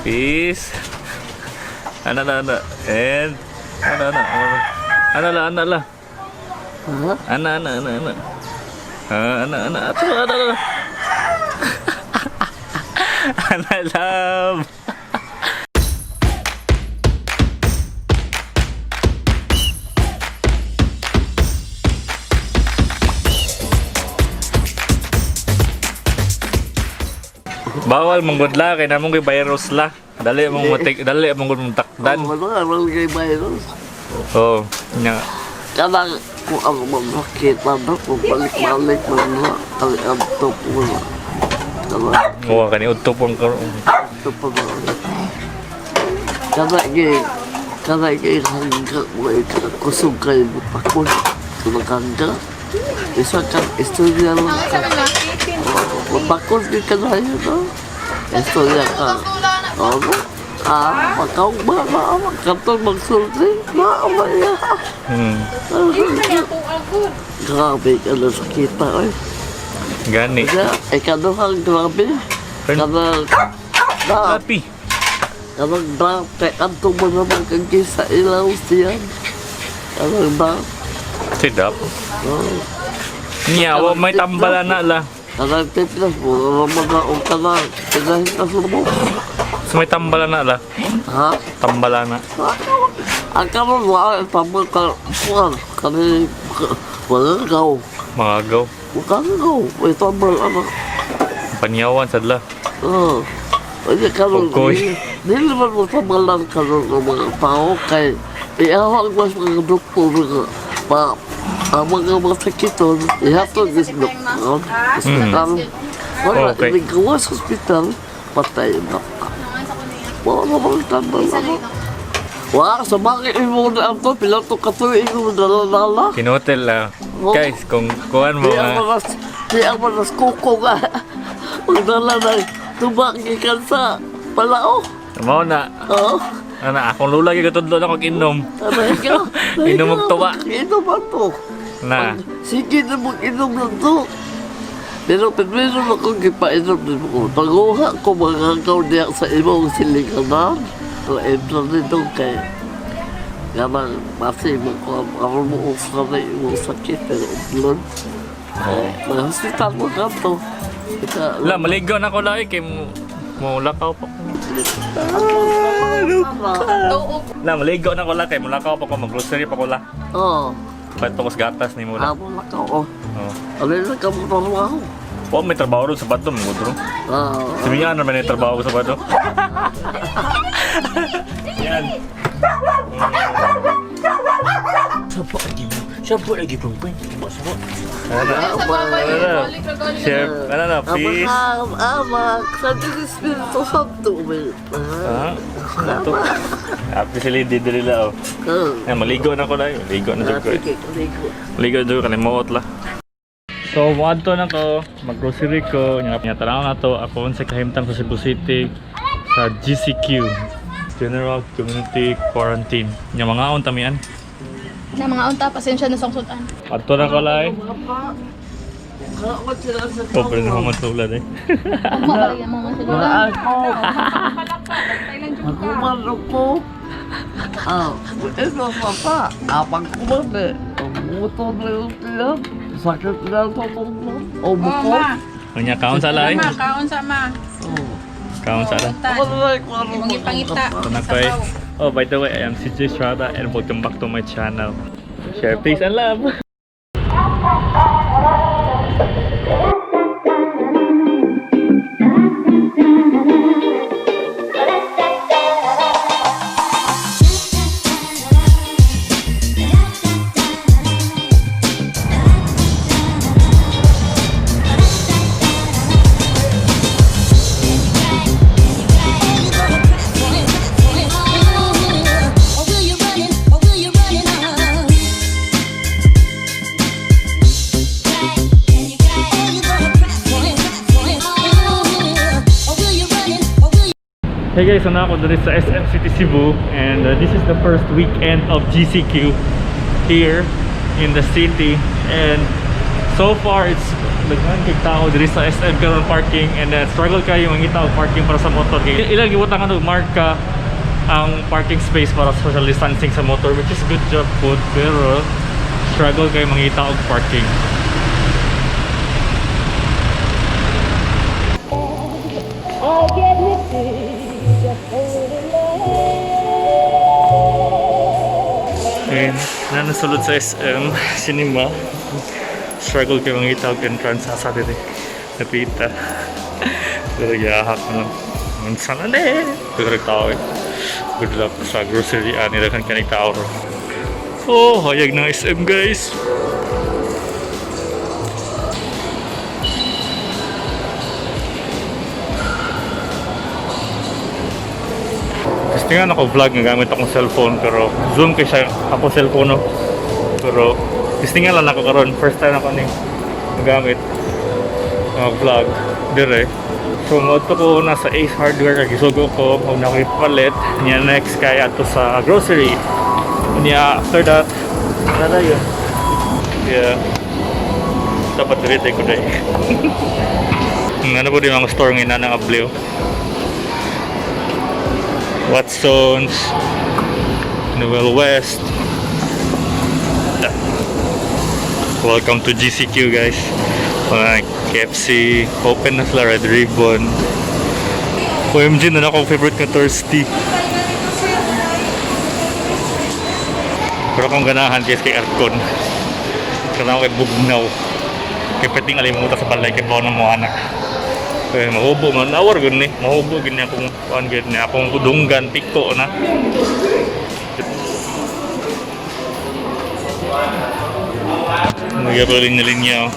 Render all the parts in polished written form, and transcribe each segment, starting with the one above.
Peace. Ana la, ana. And ana ana. Ana la, ana la. Ha? Ana ana ana ana. Ah, ana ana. Ato, ana ana. Ana love. Bawal manggod la kay namong kay virus la. Dali mong matik, dali mong gud mong takdan. Oh, wala naman kay virus. Oh, nya. Kanang kung ako magkakita na, kung balik-balik man na, kali ang top mo na. Kanang Wa kani udto pang karon. top pa ba? Kanang kay hangga mo, kusog kayo mo pakon. Kanang hangga. Isa ka, istorya lang ka. Mapakon ka na yun, no? Istorya ka. Oo. Ah, makaugma na, makatol magsulti. Maamaya. Grabe ka na sakita, oy. Gani. Kaya, ikaduhang grabe. Kanang, na, Happy. kanang na, kay anto mo naman kang sa ilaw siya. Kanang na, Sidap. oh. Nya, wa may tambala na la. Kanang tiplas mo, naman na, o kanang, pinahitas mo. So may tambala na la. Ha? Tambala na. Ang karon wala, tama ka, kuwan, kani, wala gaw. Mga gaw. Wala gaw, may tambal, anak. Panyawan sadla. Oo. Hindi karon, Okoy. di naman mo tambalan karon ng mga tao kay iawag mas mga doktor nga pa ang mga masakiton ihatod is doktor hospital. Wala, okay. Sa hospital, patay na. Wala namang tambal ano. Wala, sa bakit imo na ato, pila to katuig mo dala-dala. Kinotel la. Oo. Guys, kung kuan mo Di ang nga. maras, di ang maras kuko nga. Magdala na, tubak gikan sa palao. Mao na. Oo. Ana, akong lula gyud katudlo na kog inom. Aray ka. Inom og tuba. Inom ba to? Na. Sige na mag-inom na to. Pero primero na akong gipainom din ko. Panguha ko mga kagaw niya sa imong silikanan. Pero nito kay Gamang masi mo ko ang mo sa na imong sakit pero ublon. Oo. Mga hospital mo ka to. Ika, La, maligo na ko la eh, kay mo mo lakaw pa ko. La, maligo na ko la kay mo lakaw pa ko, mag-grocery pa ko la. Oo. Palit pa ko sa gatas ni mo la. Amo na ka. Oh. Oo. Ano na ka mo trabaho? Wa may trabaho ron sa bato, mo gudro. Ah. Si Mia naman may trabaho ko sa bato. Yan. Siapa lagi perempuan? Buat sebab. Ano na? Chef, ano na, please. Amak, amak, sa Espiritu Santo. Ah, ano to? Happy si Lady dili la oh. Ay, maligo na ko la. Maligo na jud ko. Eh. Maligo jud ko kalimuot la. So, moadto na ko, mag-grocery ko, nya nya tanaw na to ako sa kahimtang sa Cebu City sa GCQ, General Community Quarantine. Nya mga unta mian. Na mga unta, pasensya na sa sudan. Adto na ko la eh. Oh, pero na matulad eh. Ugma pa rin ang mga sila. Ako. Magkumano ko. Ah, ito papa. Apang kumano. Umuto na yung tiyan. Sakit na sa tulong. O buko. Nya kaon sa la eh. Ma, kaon sa ma. Oh. Kaon sa la. Ako na lang kung ano Imong ipangita. Ito na ko eh. Oh, by the way, I am CJ Estrada and welcome back to my channel. Share peace and love. Or will you run it? Or will you run it up? Or will you run it? Or will you Hey guys, so na ako dito sa SM City Cebu and this is the first weekend of GCQ here in the city, and so far it's Daghan kay tao diri sa SM karon parking and then struggle kayo mangita og parking para sa motor. Kay ilang gibutang og marka ang parking space para sa social distancing sa motor, which is good job pud, pero struggle kayo mangita og parking. Okay, na nasulod sa SM Cinema. Struggle kayo mangita og entrance asa diri. Napita. Pero gihahak na lang. Minsan na eh. Pero tao eh. Good luck sa grocery ani, daghan kaayo tao ro. Oh, hayag ng SM, guys. Testingan ako vlog nga gamit akong cellphone, pero zoom kay siya ako cellphone, no. Pero testingan lang ako karon, first time ako ni gamit vlog dire. So moadto ko na sa Ace Hardware kay gisugo ko og na ako'y palit niya. Next kay adto sa grocery niya. After that, wala na yun. Yeah. Dapat dili ko dai. Ano po di mga store nga nang abliw. Watson's, Noel West. Yeah. Welcome to GCQ, guys. Mga KFC, open na sila, Red Ribbon. OMG, na akong favorite nga thirsty. Pero akong ganahan guys kay aircon. Kailangan kay bugnaw. Kay pwedeng alimutan sa balay kay bawa ng mga anak. Kaya mahubo man, awar gud ni, mahubo gud ni akong kuan gud ni akong dunggan piko na. Nagya linya-linya, oh.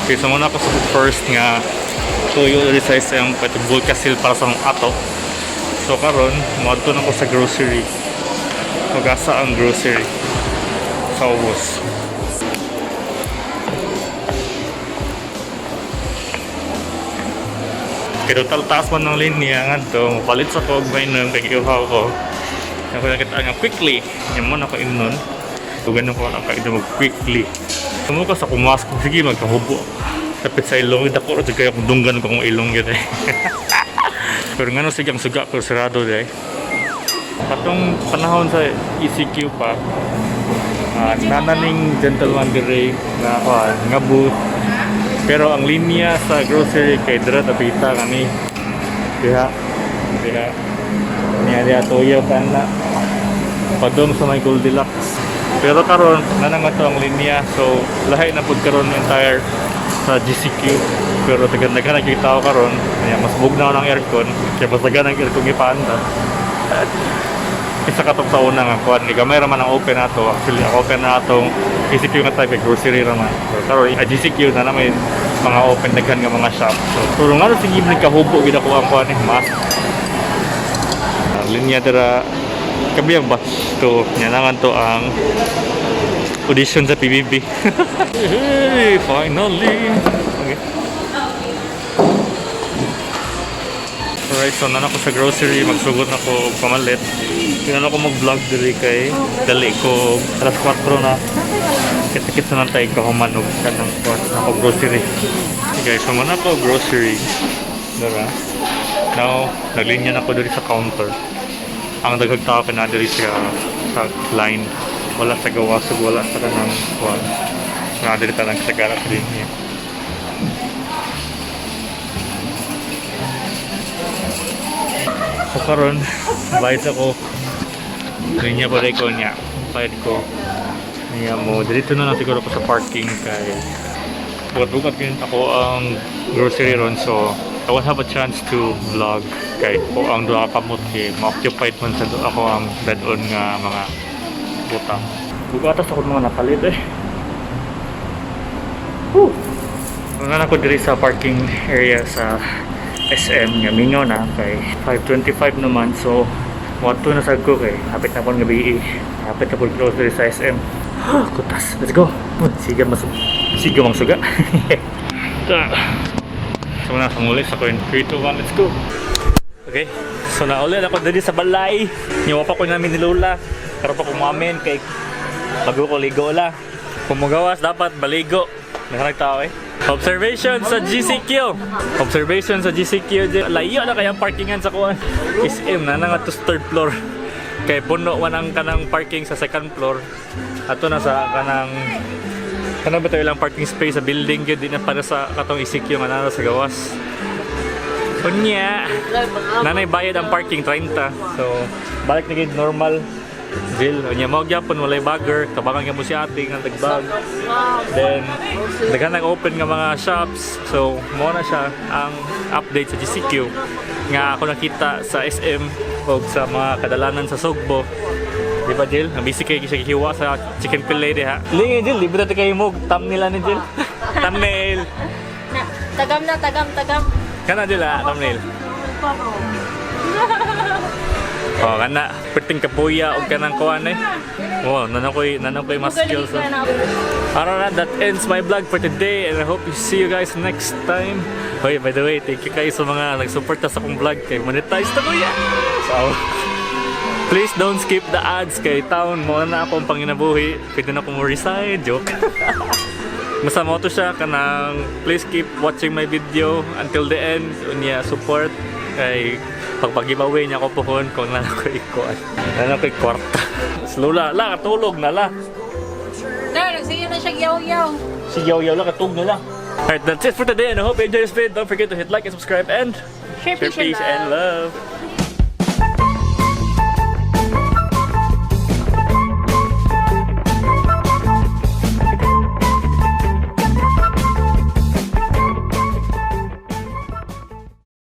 Okay, so muna ako sa first nga tuyo diri sa SM pati Vulcaseal para sa akong ato. So karon, moadto na ko sa grocery. Magasa ang grocery sa ubos. Pero total taas man ng linya ngadto, palit sa ko og mainom kay giuhaw ko. Ako nakita nga quickly, nya mo na ko imnon. So ganun ko ang kainom og quickly. Tumuka sa kumask, sige magkahubo. Kapit sa ilong, dako ra jud kayo kung dunggan ko kung ilong gyud eh. Pero ngano sige ang suga pero sarado day. Katong panahon sa ECQ pa, nananing gentleman dire na kuan nga booth. Pero ang linya sa grocery kay dira tapita kani. Diha. Diha. Niya diha tuyo ka na. Padung sa may Goldilocks. Pero karon na nga to ang linya, so lahi na pud karon entire sa GCQ. Pero tagan-daghan na tao karon, kaya mas bugnaw ng aircon, kaya mas daghan ang aircon gipaanda. Isa katong sa una nga kuan, kay gamay ra man ang open ato. Actually, ang open na atong ECQ nga type kay grocery ra man. So karon a GCQ na na may mga open daghan nga mga shop. So pero nga sige nagkahubo gid ako ang kuan eh, mask. Linya dira kabiyang batch to nya nangan to ang audition sa PBB. Hey, finally. Okay. Alright, so nana ko sa grocery, magsugot na ko og pamalit. Kaya ko mag-vlog diri kay dali ko alas 4 na. Kita-kita na tayo kahuman og kanang kuan na ako grocery. Okay guys, so man ako grocery. Dara. Now, naglinya na ko diri sa counter. Ang daghang tao kana diri sa line. Wala sa gawas ug wala sa kanang kuan. Na diri tanang sagara sa linya. So karon, bayad ako. Linya pa rin ko niya. Bayad ko. Niya mo. Dito na lang siguro ko sa parking kay bugat-bugat yun ako ang grocery ron, so I won't have a chance to vlog kay ko ang duha ka kamot kay ma-occupied man sa ako ang bed-on nga mga butang. Bugatas ako mga napalit eh. Whew! Nga ako diri sa parking area sa SM nga mingaw na kay 5:25 naman, so moadto na sad ko kay hapit na pong gabi eh. Hapit na pong close diri sa SM. Kutas, let's go. Siga mas siga mang suga. Ta. So na sa muli sa coin 3, 2, 1, let's go. Okay. So nauli ako diri sa balay. Niwa pa ko namin ni Lola. Karon pa ko muamin kay bago ko ligo la. Kung mugawas, dapat baligo. Nakarag tao eh. Observation sa GCQ. Observation sa GCQ. Layo na kayang parkingan sa kuan. SM na nga to third floor. Kay puno man ang kanang parking sa second floor. Ato na sa kanang kanang ba tayo lang parking space sa building gyud, di na para sa katong ECQ nga naa sa gawas. Unya. Nanay bayad ang parking 30. So balik na gyud normal. Jill, unya mo gyapon walay bagger, tabangan gyapon si ate nga tagbag. Then daghan nag open nga mga shops. So mo na siya ang update sa GCQ nga ako nakita sa SM o sa mga kadalanan sa Sugbo. Di ba, Jill? Ang busy kay siya gihiwa sa chicken fillet diha. Lingi, Jill, di ba dati kayo mo thumbnail ni Jill? Thumbnail. Na, tagam na, tagam, tagam. Kana, Jill, ah, thumbnail. Oh, kana perting kapuya og kanang kuan eh. Oh, nanang koy mas skills. Ah. Alright, that ends my vlog for today and I hope you see you guys next time. Hoy, by the way, thank you kayo sa mga nagsuporta sa akong vlog kay monetize na ko, yes! So, please don't skip the ads kay town mo na ako ang panginabuhi. Pwede na ako mo resign, joke. Basta mo to siya kanang please keep watching my video until the end. Unya support kay pagpag-giveaway niya ko pohon kung nana ko ikuan. Nana ko kwarta. Slow la, la katulog na la. Na, nagsiyo na siya yaw-yaw. Si Yaw Yaw lang, katulog na lang. Alright, that's it for today and I hope you enjoyed this video. Don't forget to hit like and subscribe and Share, share peace and love.